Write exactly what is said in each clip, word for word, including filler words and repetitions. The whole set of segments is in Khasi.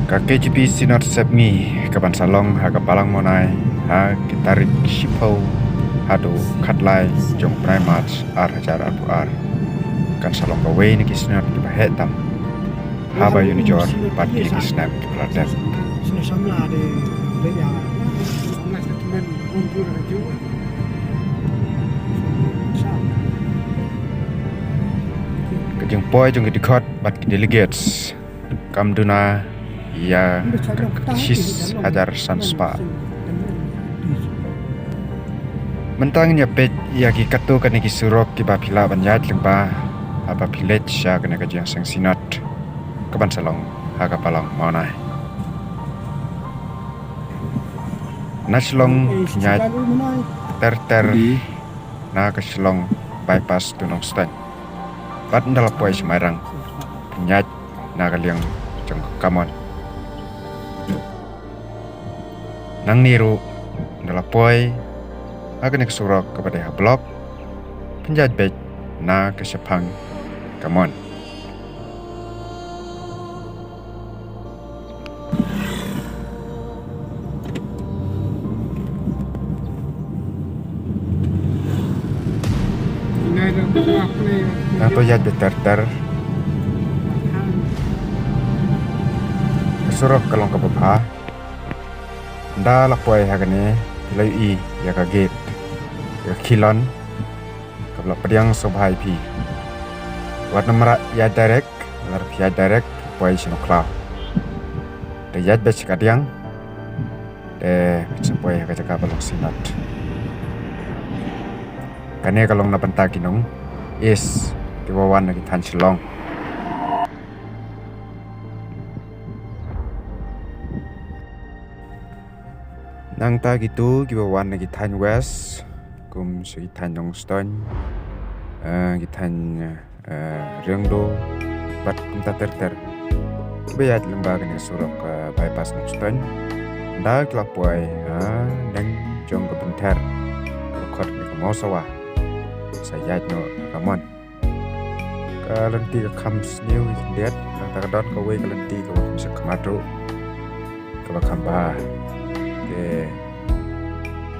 Ka K J P Synod Sepngi ka ban sa long ha ka Balang Mawnai ha ki tarik shiphew haduh khatlai jong u bnai March ar hajar arphew ar, kan sa long kawei na ki Synod kiba heh tam haba ïanujor bad kine ki snem kiba la dep. Ka jingpoi jong ki dkhot bad ki delegates kam duna ïa ka shispah hajar san spah. Mynta ngin ïa peit ïa ki katto katne ki surok kiba phi lah ban ïaid lyngba haba phi leit sha kane ka Jingïaseng Synod ka ban sa long ha ka Balang Mawnai. Na Shillong phin ïaid ter ter na ka Shillong Bypass to Nongstoiñ. Bad ynda la poi sha Mairang phin ïaid na ka liang jong ka Kamon. Nangne ruh ynda la poi ha kane ka surok kaba dei ha Block phin ïaid beit na ka shaphrang Kamon. Nangta ïaid beit ter ter. Ka surok ka long kaba bha. Ynda la poi ha kane phi la ïohi ïa ka gate, ïa ka khilon kaba la pdiang sngewbha ïa phi. Wat nym rah ïaid direct, lada phi ïaid direct phi poi sha u khlaw. Te ïaid beit sha kadiang te phin sa poi ha ka jaka ba long Synod. Kane ka long na bynta ki nong East kiba wan na ki thaiñ Shillong. Nangta kito kiba wan na ki thaiñ West kum sha ki thaiñ Nongstoiñ, eh, ki thaiñ, eh, Riangdo bad kumta ter ter kiba ïaid lyngba kane ka surok, eh, Bypass Nongstoiñ, ynda ki la poi ha neng jong ka Bynthar kaba khot kane ka Mawsawa, sa ïaid noh ha Kamon. Ka lynti ka kham sniew ïa ki khyndiat, nangta ka don kawei ka lynti kaba kham shakhmat ruh, kaba kham bha. Te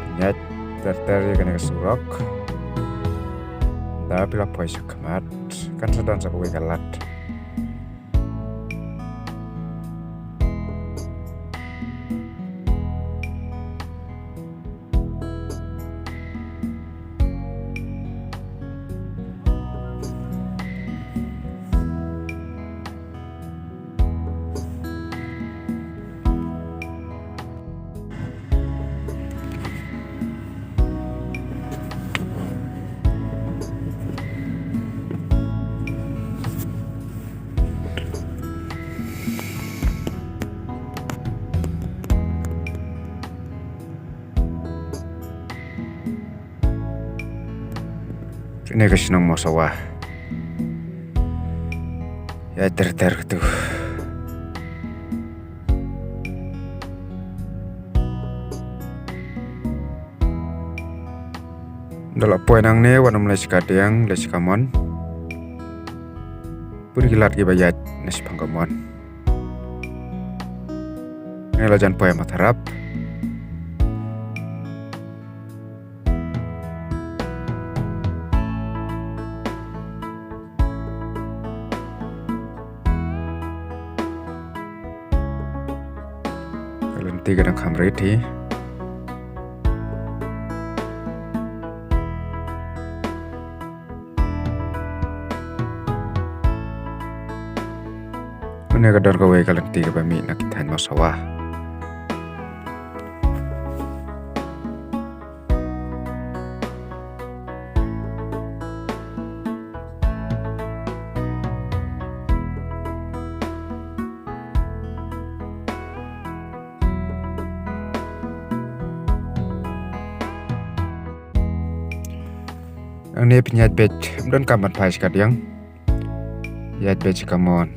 phin ïaid ter ter ïa kane ka surok. Ynda phi la poi shakhmat kan sa don sa kawei ka lad. Kane ka shnong Mawsawa. Ïaid ter ter katu. Ynda la poi nangne wat nym leit sha kadiang, leit sha Kamon. Bun ki lad kiba ïaid na shaphang Kamon. Ngi la jan poi Matharap. Ka lynti ka dang kham rit hi. Une ka don kawei ka lynti kaba mih na ki thaiñ Mawsawa. Nangne phin ïaid beit, ym don kam ban phai sha kadiang. Ïaid beit sha Kamon.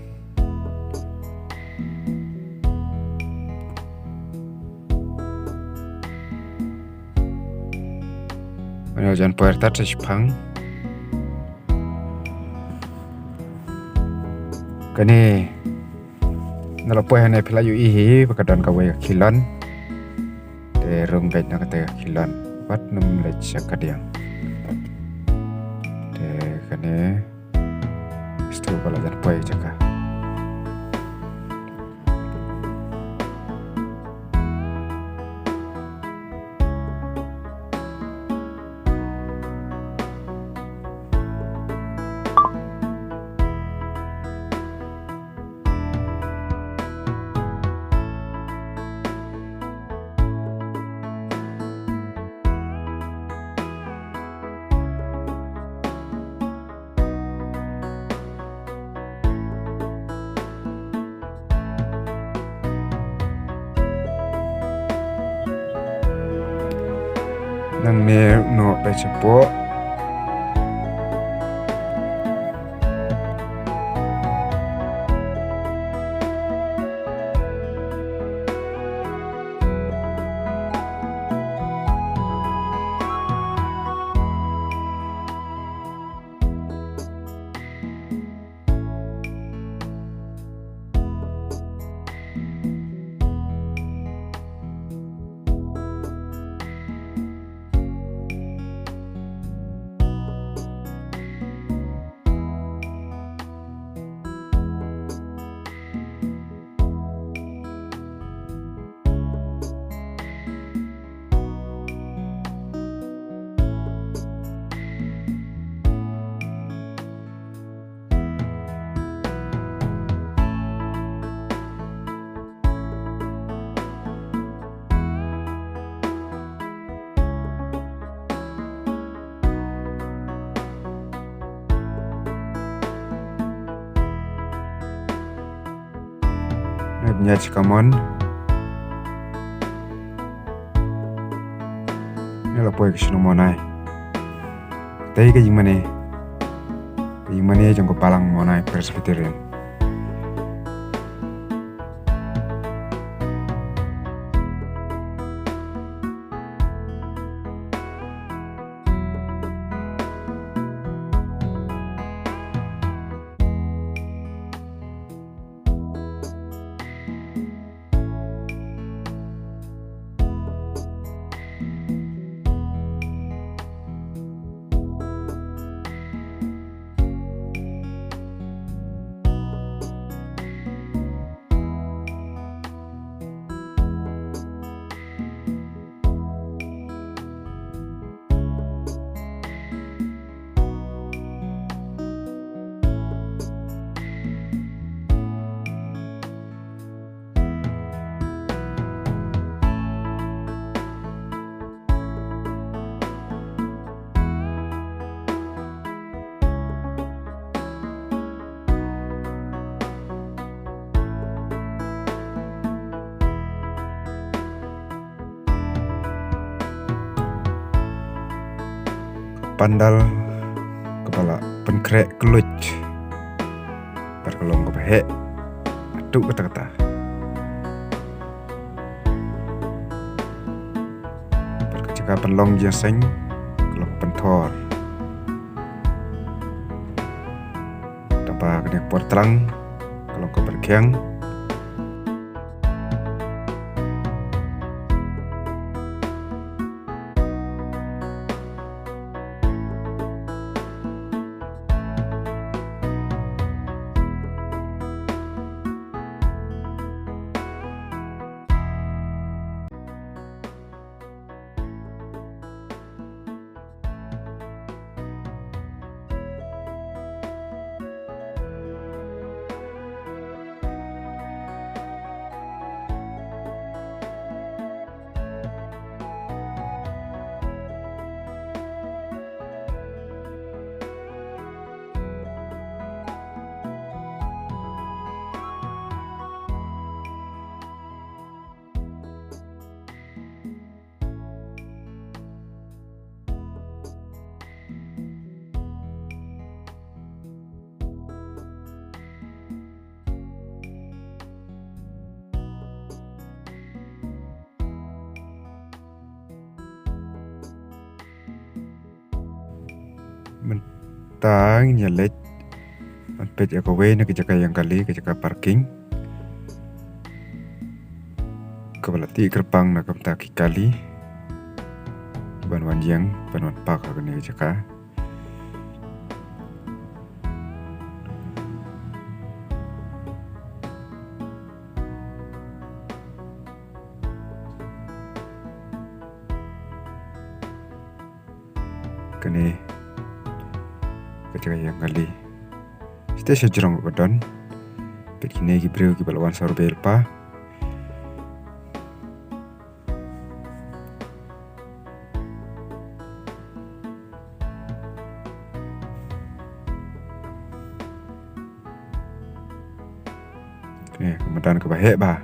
Ngi la jan poi artat sha shipang. Kane Nalor poi hangne phi la ïohi hi ba ka don kawei ka khilon. Te rung beit na kata ka khilon. Wat nym leit sha kadiang. Te kane. Stu ba la jan poi jaka. Nangne noh peit shapoh. Nep nyach kamon. Ngi la poi ka shnong Monai. Tei ka ïingmane. Ka ïingmane jong ka balang Monai Presbyterian. Pandal kaba la pynkhreh kylluid. Bad ka long kaba heh haduh katta katta. Bad ka jaka pynlong jingïaseng ka long pynthor. Tangba kane ka por tlang ka long kaba rkhiang. Mynta ngin ïa leit ban peit ïa kawei na ki jaka ïeng kali, ki jaka parking. Kaba la tih kyrpang na ka bynta ki kali ban wan ïeng, ban wan park ha kane ka jaka. Kane ka jaka ïeng kali. Stage sha jrong ka don. Peit kine ki briew kiba la wan sawdong bad lypa. Kane ka madan kaba heh bha.